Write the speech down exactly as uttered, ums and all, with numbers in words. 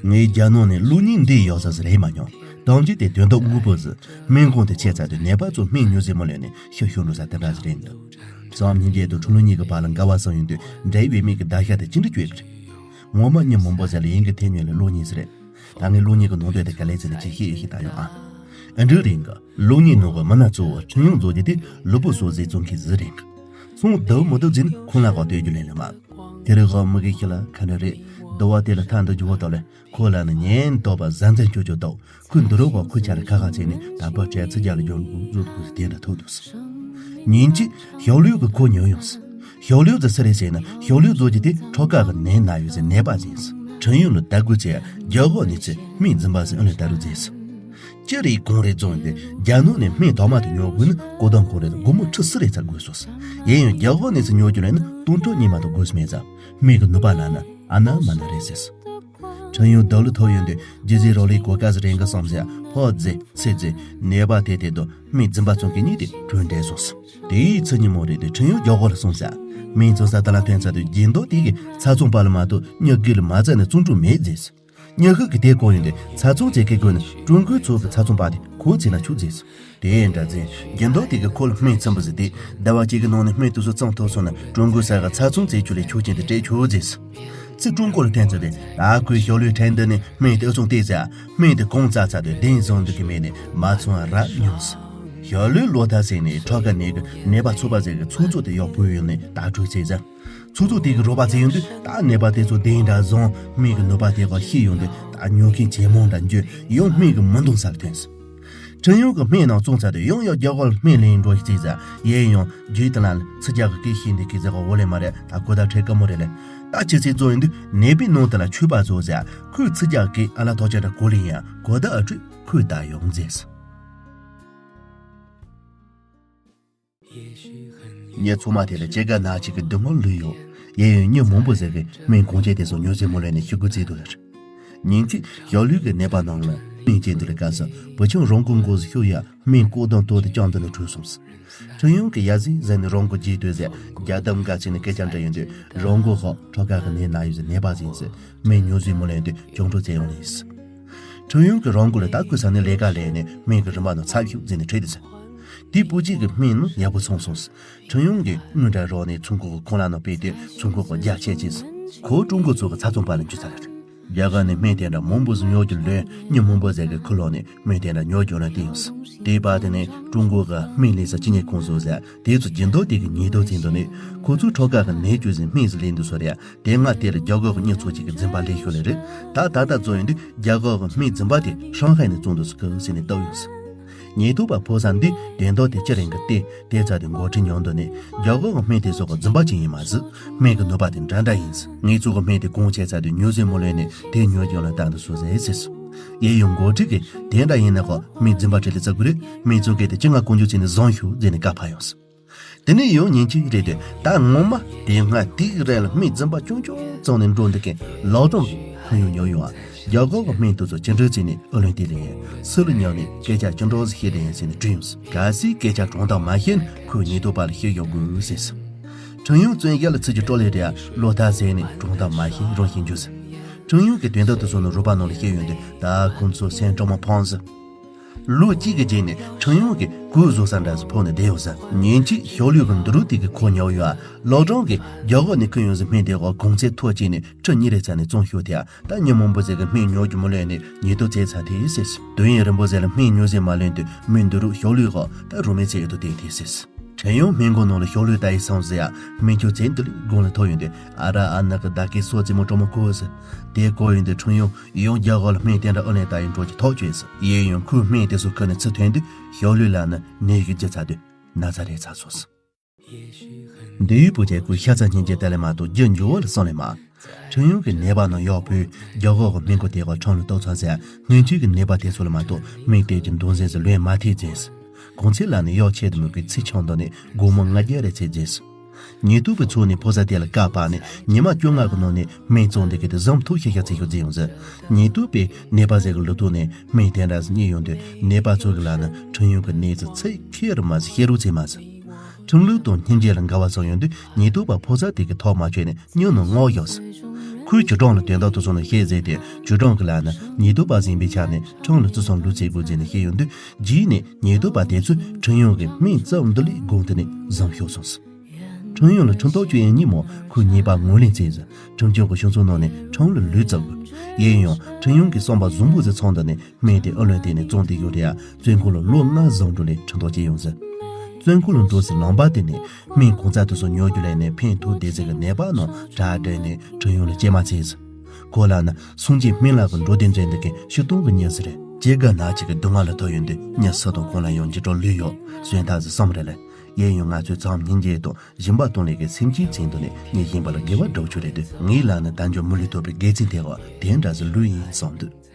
ངའི་རྒྱ་ནང་ནས་གློག་བརྙན་འདི་ཡག་ས་ཟིག་རེད་མ་མྱོང་། གཏམ་རྒྱུད་དེ་དོན་དག་དངོས་པོ་ཟིག་སྨན་ཁང་དུ་ཆས་ཚར་དུས་ནད་པ་ཚོ་སྨན་ཉོ་ཟེར་མོ་ལེན་ནས་ཤི་ཤོར་འགྲོ་ས་དེ་འདྲ་ཟིག་རེད་འདུག་བསམ་སྙིང་རྗེ་དང་ཁྲིན་ལུང་གཉིས་ཀྱི་བར་ལ་འགལ་བ་བཟོ་ཡོང་དུས་འབྲེལ་བའི་མིག་གི་བརྡ་ཤ་དེ་ཅི་འདྲ་བསྐྱོད་ཀྱི་རེད། ངོ་མ་མྱི་མང་པོ་ཟེར་ལ་ཡིན་གི་ཐེ་ཉོས་ལ་གློག་བརྙན་ཟིག་རེད། ད་ངས་གློག་བརྙན་གྱི་ནང་དོན་དེ་ག་ལེ་ཚེ་ནས་ཅིག་ཤེས་ཡོད་ཤེས་ད་ཡོང་ཨ། ཨ་འབྲུག་རིང་གི་གློག་བརྙན་ནང་གི་མི་སྣ་གཙོ་བོ་ཁྲིན་ཡུང་མཛོ་རྒྱུ་དེ་ལུས་པོ་གསོ་ཟས་བཙོང་མཁན་ཟིག་རེད། ཚོང་བསྡུ་མི་བསྡུ་ཟིན་ཁོང་ལ་གོ་ལྟོས་རྒྱུ་ལེན་ལ་མ། དེ་རིང་གི་མི་གི་ཤི་ལ་ཁ་འདྲ་རེད། བསྡུ་བ་དེ་ལ་ཐ་འདུ་རྒྱུ་བོ་དག་ལས་ཁོ་ལ་ནི་ཉན་དོག་པ་གཟན་གཟན་ཅོ་ཅོ་དོག་ཁོས་འདི་རོགས་ག་ཁོ་ཆ་ལ་ཁ་ཁ་བྱས་ནས་ད་བར་བྲེལ་ཚིག་རྒྱ་ལ་རྒྱོན་དགོས་བཟོ་དགོས་དེ་འདྲ་ཐུག་འདུག་ཉིན་གཅིག་ཞའོ་ལུའུ་གི་ཁོ་ཉོ་ཡོང་སི། ཞའོ་ལུའུ་ཟེར་སི་རེད་ཟེར་ན་ཞའོ་ལུའུ་ཟོ་རྒྱུ་དེ་ཁྲོ་ཀ་གི་ནད་ན་ཡོད་ཟེར་ནད་པ་ཟིན་སི། ཁྲིན་ཡུང་ལ་ལྟ་དགོས་ཚེ་རྒྱ་གོ་ནས་ཚེ་སྨན་རྫུན་པ་ཟིན་ཨ་ལས་ལྟ་རུ་ཟེར་སི། ཅི་རེད་གང་རེད་བཙོང་ཡོང་དུས་རྒྱ་ནག་ནས་སྨན་དོག་མ་དེ་ཉོ་དགོས་ན་གོ་དོན་གང་རེད་ཟེར་སྒོར་མོ་ཁྲི་ཟིག་རེ་ཚ་དགོས་སོང་སི། ཡིན་ཡང་རྒྱ་གོ་ནས་ཚེ་ཉོ་རྒྱུ་ལ་ནི་སྟོང་ཕྲག་གཉིས་མ་གཏོགས་དགོས་སི་མེད་ཙང་སྨན་གི་ནུས་པ་ལ་ན་ཨ་ན་མ་ན་རེད་ཟེར་སི། ཁྲིན་ཡུང་རྡོ་ལུ་ཐོབ་ཡོང་དུས་རྒྱུ་ཟས་རོགས་ལས་གོ་སྐབས་རིང་གི་བསམ་ཟེར་ཕོ་རྫས་ཚེ་རྫས་ནད་པ་དེ་དེ་དང་སྨན་རྫུན་པ་བཙོང་མཁན་གཉིས་དེ་གྲོས་འབྲེལ་སོང་སི། དེའི་ཚེ་ཉིན་མོ་རེད་དེ་ཁྲིན་ཡུང་རྒྱ་གོ་ལ་སོང་ཟེར། སྨན་བཙོང་ས་དེ་ལ་ཐོན་ཚར་དུས་སྦྱིན་བདག་དེ་གི་ཚ་ཚོང་པ་ལ་མ་གཏོགས་མྱི་སྒེར་ལ་མ་བཙལ་ནས་བཙོང་འགྲོ་མེད་ཟེར་སི། མྱི་ཤུགས་ཀྱི་དེ་གོ་ཡོང་དུས་ཚ་ཚོང་བྱེད་མཁན་ཀུན་ནས་ཀྲུང་གོའི་ཚོགས་ཀྱི་ཚ་ཚོང་པ་དེ་ཁོ་བྱས་ན་ཆོག་ཟེར། དེ་འདྲ་ཟེར་རྒྱུ་མདོ་དེ་གི་ཁོ་ལ་སྨན་ཚིམ་པ་ཟེར་ཏེ་ཟླ་བ་གཅིག་གི་ནང་ནས་སྨན་དུས་སུ་གཙང་ཐོག་སོང་ན་ཀྲུང་གོའི་ས་ག་ཚ་ཚོང་བྱེད་ཆོག་ལས་ཆོག་ཅན་དེ་སྤྲད་ཆོག་ཟེར། ཚེ་ཀྲུང་གོ་ལ་ཐོན་ཚར་དུས་ཨ་ཁུའི་ཞའོ་ལུའི་ཁྲེན་འདི་ནས་སྨན་དེ་ཨུ་ཚོང་བལྟས་ཟེར། སྨན་དེ་གང་བཙལ་ཚར་དུས་བདེན་བཟང་འདུག་གི་མེད་ནས་མ་ཚོང་རབ་མྱོང་ཟེར། ཞའོ་ལུའི་ལོ་ཐ་ཟེར་ནས་ཁྲོ་ཀ་ནད་གི་ནད་པ་ཚོགས་པ་ཟེར་གི་ཚོགས་གཙོ་དེ་ཡག་པོ་ཡོང་ནས་ད་གྲོས་བྱས་ཟེར། ཚོགས་གཙོ་དེ་གི་རོགས་པ་བྱས་ཡོང་དུས་ད་ནད་པ་དེ་ཚོ་བདེན་འདྲ་བཟང་སྨན་གི་ནུས་པ་དེ་ག་ཤེས་ཡོང་དུས་ད་ཉོ་མཁན་ཇེ་མང་འདྲ་འགྱུར་ཡང་སྨན་གི་མི་འདང་ས་ལ་ཐོན་སོང་། ཁྲིན་ཡུང་གི་སྨན་ནང་བཙོང་ཚར་དུས་ཡང་ཡང་རྒྱ་གར་སྨན་ལེན་འགྲོ་ཞིག་བྱས་ཟེར་ཡས་ཡང་རྒྱུས་དེ་ལ་ཚིག་རྒྱག་གི་སྐད་ཤེས་འདི་གི་ཟེར་ག་འོ་ལེ་མ་རེད་ད་གོ་ད་ཁྲེལ་དཀའ་མོ་རེད་ལེ། ད་ཅི་ཚེ་བཙོང་ཡོང་དུས་ནད་པའི་ནང་དེ་ལ་ཆོས་པ་བཟོ་ཟེར་ཁོས་ཚིག་རྒྱག་གི་ཨ་ལ་ཐོག་ཅེ་འདྲ་གོ་ལེ་ཡང་གོ་ད་ཨ་ཁྲུས་ཁོས་ད་ཡོང་མཛད་སོང་། ངས་ཚོང་མ་དེ་ལ་ཅི་དགའ་ན་ཅིག་གི་སྡུག་བསྔལ་ལུས་ཡོད། ཡེ་ཡོད་མྱི་མང་པོ་ཟེར་གི་སྨན་གོང་ཆེ་དེ་ཚོ་ཉོ་ཟེར་མོ་ལས་ནས་ཤི་དགོས་རྩིས་འདུག་ལར། ཉིན་གཅིག་ཞའོ་ལུའི་གི་ནད་པ་ནང་ལ་སྨན་བཅད་འདུག་ལ་སྐབས་སུ་བུ་ཆུང་རང་གི་མགོ་ཟུ་ཤོ་ཡ་སྨན་ཀོ་དང་ཏོ་དེ་ཅང་འདི་ནས་བྲོས་སོང་ཟེར། ཁྲིན་ཡུང་གི་ཡ་ཟི་ཟེར་ནས་རང་མགོ་རྗེས་ལྟོས་ཟེར་རྒྱ་དམ་དགའ་ཚིག་ནས་སྐད་ཆ་འདྲ་ཡོང་དུས་རང་མགོ་ཧོ་ཁྲོ་ཀ་གི་ནད་ན་ཡོད་ཟེར་ནད་པ་ཟིན་ཟེར་སྨན་ཉོ་ཟེར་མོ་ལས་དུས་ཅང་འགྲོ་བཙལ་ཡོང་ལས་ཟེར། ཁྲིན་ཡུང་གིས་རང་མགོ་ལ་ད་ཁོས་ས་ནས་ལས་ཀ་ལས་ནས་སྨན་གི་རིན་པ་ནང་ཚབ་ཤུགས་འཛིན་ནས་ཁྲིད་དེ་ཟེར། དེའི་བུ་གཅིག་གི་སྨན་ནི་ཡག་པོ་ཚང་སོང་ཟེར། ཁྲིན་ཡུང་གིས་དངུལ་འདྲ་རོགས་ནས་ཚོང་ཁང་གི་ཁོང་ལ་ནང་སྤེལ་ཏེ་ཚོང་ཁང་གི་རྒྱ་ཆེ་ཆེ་ཟེར། ཁོ་ཀྲུང་གོ་ཚོགས་ཀྱི་ཚ་ཚོང་པ་ལ་འཇུས་ཚར་རེད། རྒྱ་གར་ནས་སྨན་དེ་འདྲ་མང་པོ་ཟིག་ཉོ་རྒྱུ་ལོན་མྱི་མང་པོ་ཟེར་གི་ཁུ་ལོག་ནས་སྨན་དེ་འདྲ་ཉོ་རྒྱུ་ལོན་དེ་ཡོང་ཟེར། དེའི་བར་དེ་ནས་ཀྲུང་གོ་གི་སྨན་ལས་ས་ཅི་ཉེ་ཁོང་ཟོ་ཟེར་དེ་ཚོ་སྦྱིན་བདག་དེ་གི་ཉེས་དོན་ཚིག་འདུག་ནས་ཁོ་ཚོས་ཁྲོ་ཀ་གི་ནད་བཅོས་ཟིན་སྨན་ཟིག་ལས་འདུག་སོ་རེད། དེ་སྔ་དེ་ལ་རྒྱ་གར་གྱི་མྱི་ཚོ་གཅིག་གི་འཛིན་པ་ལས་ཤོར་ལེ་རེད། ད་ད་ལྟ་ཚོ་ཡིན་དུས་རྒྱ་གར་གྱི་སྨན་རྫུན་པ་དེ་ཧྲང་ཧའེ་ནས་བཙོང་འདུག་སི་ཁུ་ཟེར་ནས་བཏབ་ཡོང་སི། ཉེ་དུ་པ་ཕོ་ས་འདི་དེ་མདོ་དེ་ཅི་རིང་གི་སྟེ་དེ་ཚ་དེ་འགོ་ཁྲིད་ཉོ་འདུག་ནས་རྒྱ་གར་གྱི་སྨན་དེ་སོགས་ཀྱི་རྫུན་པ་ཅི་ཡིན་མ་ཟི། སྨན་གྱི་ནུས་པ་དེ་འདྲ་འདྲ་ཡིན་སི། ངེད་ཚོ་གི་སྨན་དེ་གོང་ཆེ་ཚ་དེ་ཉོ་ཟེར་མོ་ལོན་ནས་དེ་ཉོ་རྒྱུ་ལ་བཏང་འདུག་སོ་ཟེར་སི། ཡེ་ཡོང་འགོ་ཁྲིད་ཀྱིས་དེ་འདྲ་ཡིན་ན་ཁོ་སྨན་རྫུན་པ་ཁྲིད་ལ་བཙག་དགོས་རེད། སྨན་བཙོང་མཁན་དེ་ཅི་ང་ཀུན་སྤྱོད་ཚིག་ནས་བཟང་ཤོས་ཟེར་ནས་བཀའ་ཕབ་ཡོང་སི། དེ་ནས་ཡང་ཉིན་གཅིག་རེད་དེ་ད་ངོ་མ་དེ་སྔ་དེའི་རིང་ལ་སྨན་རྫུན་པ་ཆུང་ཆུང་བཙོང་ནས་འགྲོ་འདུག་མཁན་ལོ་ཀྲང་གི་ཁོང་ཡང་ཉོ་ཡོང་ཨ། རྒྱ་གར་གྱི་སྨན་དེ་ཚོ་ཅི་འདྲ་བྱས་ནས་ཨུ་ལོན་དེ་ལ་ཡིན་སུ་ལ་ཉོ་ནས་སྐད་ཆ་ཅི་འདྲ་ཟིག་བཤད་དེ་ཡིན་ཟེར་ནས་དྲིས་ཡོང་སི། གལ་སྲིད་སྐད་ཆ་དྲང་ཐག་མ་བཤད་ན་ཁོས་ཉེ་དུ་པ་ལ་བཤད་ཡོང་དགོས་ཟེར་སི། ཁྲིན་ཡུང་བཙོན་ཡ་ལ་ཚུད་ཀྱི་སྤྲོ་ལེ་རེད་ཨ་ལོ་ཐ་ཟེར་ནས་དྲང་ཐག་མ་བཤད་རང་བཤད་འཇུ་ཟེར། ཁྲིན་ཡུང་གི་དོན་དག་དེ་ཚོ་ནི་རོགས་པ་ནང་ལ་བཤད་ཡོང་དུས་ད་ཁོང་ཚོ་སེམས་སྐྲག་མ་ཕངས་ཟེར། ལོ་གཅིག་གི་རྗེས་ནས་ཁྲིན་ཡུང་གིས་གོས་བཟོ་ས་འདྲ་ཟིག་ཕོག་ནས་བསྡད་ཡོད་ཟེར། ཉིན་གཅིག་ཞའོ་ལུའི་གི་འདི་རུ་དེ་གི་ཁོ་ཉལ་ཡོད་ཨ། ལོ་ཀྲང་གིས་རྒྱ་གར་ནས་ཁྱེར་ཡོང་ཟིག་སྨན་དེ་ག་གོང་ཚད་མཐོ་ཅིག་ནས་ཁྲི་གཉིས་རེ་ཚ་ནས་བཙོང་ཤོག་དེ་ཨ། ད་མྱི་མང་པོ་ཟིག་གི་སྨན་ཉོ་རྒྱུ་མི་ལོན་ནས་ཉེས་རྡུང་བྱས་ཚར་དེ་ཟེར། དུས་ཡུན་རིང་པོ་ཟིག་ལ་སྨན་ཉོ་ཟིག་མ་ལོན་དུས་མི་འདི་རུ་ཞའོ་ལུའི་ག་ད་རུ་མེད་ཚེ་ཡོད་དོ་དེ་དེ་ཟེར། ཁྲིན་ཡུང་སྨན་ཁང་ནང་ལ་ཞའོ་ལུའི་ལྟ་ཡི་སོང་ཟིག་ཨ། སྨན་ཁྱོད་ཚེ་འདི་ལས་དགོང་ལ་ཐོག་ཡོང་དུས་ཨ་ར་ཨ་ན་གི་ད་གི་སོ་ཙི་མོ་གྲོགས་མོ་ཁོ་ཟིག་དེ་གོ་ཡོང་དུས་ཁྲིན་ཡུང་ཡང་རྒྱ་གར་ལ་སྨན་དེ་འདྲ་ཨུ་ལན་ལྟ་ཡི་འགྲོ་གི་ཐག་ཆོད་ཟིག་ཡིན་ཡང་ཁོའི་སྨན་དེ་ཚོ་ཁུར་ནས་ཚུར་ཐོན་དུས་ཞའོ་ལུའི་ལ་ནི་ནད་ཀྱི་རྒྱུ་ཚ་དུས་ན་ཚ་རེད་ཚ་སོང་ཟིག་འདི་ཡུལ་བུ་ཆེ་ཁོའི་ཤ་ཚ་སྙིང་རྗེ་ལྟ་ལས་མ་གཏོགས་རྒྱུ་འགྱུར་བ་ལ་བསམ་ལས་མ། ཁྲིན་ཡུང་གི་ནད་པ་རྣམས་ཡག་པོས་རྒྱ་གར་གྱི་སྨན་ཁང་དེ་ག་ཁྲང་ལ་གཏོགས་ཚར་ཟེར། སྔོན་ཆད་ཀྱི་ནད་པ་དེ་ཚོ་ལ་མ་གཏོགས་སྨན་སྟེར་གྱི་འདུག་ཟེར་ཟེར་ལོན་མ་ཐེག་ཟེར། གོང་ཚད་ལ་ནི་གཡོག་ཆེད་དུ་མོས་ཀྱི་ཚིག་ཆང་དང་ནི་སྒོར་མོ་ལྔ་བརྒྱ་རེ་ཚེ་ཟེར། ཉེ་དུ་པའི་ཚོགས་ནས་ཕོ་གསར་དེ་ལ་བཀའ་ཕབ་ནས་ཉི་མ་བཅོ་ལྔ་གི་ནང་ནས་སྨན་བཙོང་འདི་གི་དེ་ཟམ་ཐུག་ཤེས་ཤ་ཚེ་ཤོག་ཟེར་ཡོང་ཟེར། ཉེ་དུ་པའི་ནད་པ་ཟེར་གི་ལུ་ཐུག་ནས་སྨན་དེ་འདྲ་ཟེར་རྙེད་ཡོང་དུས་ནད་པ་ཚོ་གི་ལ་ནི་ཁྲིན་ཡུང་གི་ནད་ཚེ་ཚེ་ཁེ་རུ་མ་ཟེར་ཤེས་རུ་ཚེ་མ་ཟེར། ཁྲིམས་ལུགས་དང་སྙིང་རྗེ་ལ་འགལ་བ་སོང་ཡོང་དུས་ཉེ་དུ་པ་ཕོ་གསར་དེ་གི་ཐོག་མ་ཆོད་ནས་སྙུང་ནང་སྔོག་ཡོང་ཟེར། ཁོས་ཅོ་ཀྲང་ལ་དོན་དག་དེ་ཚོ་ནི་བཤད་ཟེར་ཏེ། ཅོ་ཀྲང་གིས་ལབ་ན་ཉེན་རྟོག་པ་ཟིན་པའི་ཆ་ནས་ཁྲང་ལ་བརྩི་སྲུང་ལོས་བྱེད་དགོས་ཟེར་ནས་བཤད་ཡོང་དུས། རྗེས་ནས་ཉེན་རྟོག་པ་དེ་ཚོས་ཁྲིན་ཡུང་གི་སྨན་རྩ་བ་འདི་ལས་དགོངས་ཏེ་ནས་བཟུང་ཤོར་སོང་ཟེར། ཁྲིན་ཡུང་ལ་ཁྲིམས་ཐག་གཅོད་ཡས་ཉིན་མོ་ཁོས་ཉེས་པ་ངོས་ལེན་བྱས་ཟེར། ཁྲིམས་སྐྱོང་གི་ཤིང་ཚོ་ནང་ནས་ཁྲང་ལ་ལུས་བཙལ་དགོས། ཡིན་ཡང་ཁྲིན་ཡུང་གིས་བསམ་པ་བཟང་པོ་ཟིག་ཚང་འདི་ནས་སྨན་དེ་ཨུ་ལོན་དེ་ནས་བཙོང་དེ་ཡོད་རེད་ཡ། བཙོན་ཁང་ལ་ལོ་ལྔ་བཟང་འགྲོ་ལས་ཁྲིམས་ཐག་བཅད་ཡོང་ཟེར། བཙོན་ཁང་ལ་འགྲོ་སའི་ལམ་བར་དེ་ནས་སྨན་གང་ཚ་དེ་ཚོ་ཉོ་རྒྱུ་ལས་ནས་ཕན་ཐོགས་བསྡད་ཟེར་གི་ནད་པ་རྣམས་གྲ་སྒྲིག་ནས་ཁྲིན་ཡུང་ལ་སྐྱེལ་མ་བྱས་ཟེར། ཁོ་ལ་ནི་སངས་རྒྱས་སྨན་བླ་གི་འགྲོ་དོན་མཛད་འདི་གའི་ཕྱི་སྟོང་གི་མྱི་ཟིག་རེད། སྐྱེ་རྒ་ན་འཆི་གི་སྡུག་བསྔལ་ལ་ཐུག་ཡོང་དུས་མྱི་སུ་དང་གང་ལ་ཡང་འཇིགས་སྐྲག་ལོས་ཡོད་གསོན་ཐབས་ཟིག་བསམ་རེད་ལ། ཡིན་ཡང་ང་ཚོས་མཚམས་སྙིང་རྗེ་དང་སྦྱིན་པ་གཏོང་ལས་ཀྱི་སེམས་ཅན་ཚིག་འདི་ནས་ངས་སྦྱིན་པ་ལ་དགེ་བ་སྒྲུབ་ཆོག་རེད་དུས། ངའི་ལག་ནས་དལ་འབྱོར་མི་ལུས་ཐོབ་པའི་དགེ་མཚན་དེ་བ་དེ་འདྲ་ཟིག་ལོས་ཡིན་བསམ་འདུག